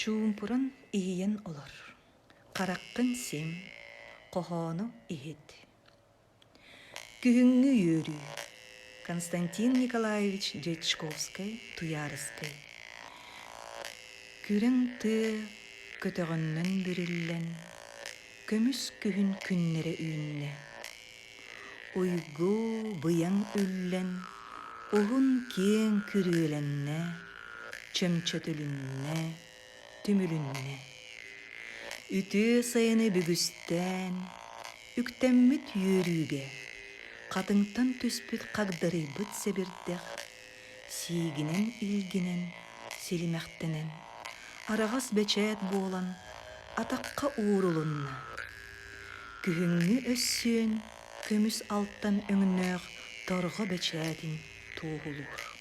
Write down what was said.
Чуумпуран иһийэн олор, хараххын сим, хоһоону иһит. Күһүҥҥү үөрүү Константин Николаевич Дьячковскай Туйаарыскай Күрэҥ тыа көтөҕөннөн бүрүллэн, көмүс күһүн күннэрэ үүннэ. Уйгу быйаҥ үллэн, уһун киэҥ күрүөлэннэ, чөмчөтүлүннэ, түмүлүннэ. Үтүө сайыны бүгүстээн, үктэммит үөрүүгэ, хатыҥтан түспүт хагдарыйбыт сэбирдэх, сиигинэн илгинэн, силимэхтэнэн, араҕас бэчээт буолан атахха уурулунна. Күһүҥҥү өссүөн көмүс алтан өҥнөөх торҕо бэчээтин туоһулуур.